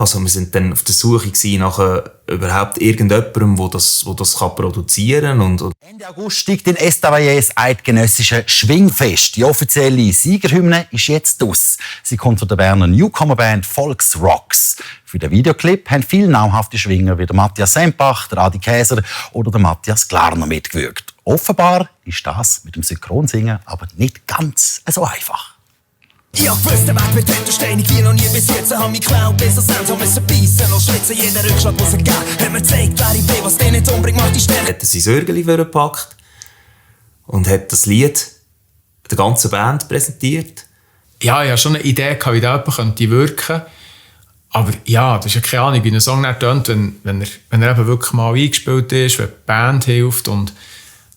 Also wir sind dann auf der Suche nach überhaupt irgendjemandem, der das produzieren kann. Und Ende August steigt in Estavayer eidgenössische Schwingfest. Die offizielle Siegerhymne ist jetzt aus. Sie kommt von der Berner Newcomer-Band Volks Rocks. Für den Videoclip haben viele namhafte Schwinger wie der Matthias Sempach, der Adi Käser oder der Matthias Glarner mitgewirkt. Offenbar ist das mit dem Synchronsingen aber nicht ganz so einfach. Ich hab gewusst, der Weg wird härter steinig wie noch nie bis jetzt. Hab mich geklaut, bis er Sound, hab müssen beißen und schwitzen. Jeder Rückschlag muss er geben. Hat mir gezeigt, wer ich bin, was den nicht umbringt, macht die Stärke. Hat er sein Sörgeli gepackt und hat das Lied der ganzen Band präsentiert. Ja, ich hatte schon eine Idee, wie der jemand wirken könnte. Aber ja, das ist ja keine Ahnung, wie ein Song nicht tönt, wenn er eben wirklich mal eingespielt ist, wenn die Band hilft. Und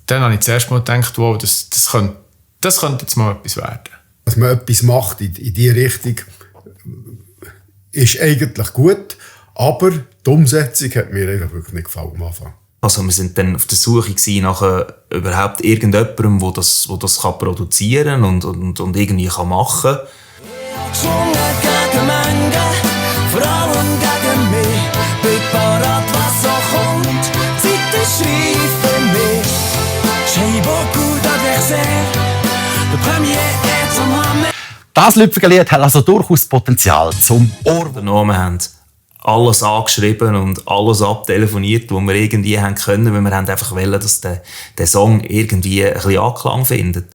dann habe ich zuerst mal gedacht, wow, das könnte jetzt mal etwas werden. Dass man etwas macht in diese Richtung, ist eigentlich gut, aber die Umsetzung hat mir eigentlich wirklich nicht gefallen am Anfang. Also wir sind dann auf der Suche nach überhaupt irgendjemandem, der das produzieren und irgendwie machen kann. Geschwungen gegen Menge, Frauen gegen mich. Bin parat, was so kommt. Zeit ist reif für mich. J'ai beaucoup d'adversaires. Le premier est zum Hammer. Das Lüpfiger-Lied hat also durchaus Potenzial zum Ohr. Wir haben alles angeschrieben und alles abtelefoniert, was wir irgendwie haben können, weil wir einfach wollen, dass der Song irgendwie ein bisschen Anklang findet.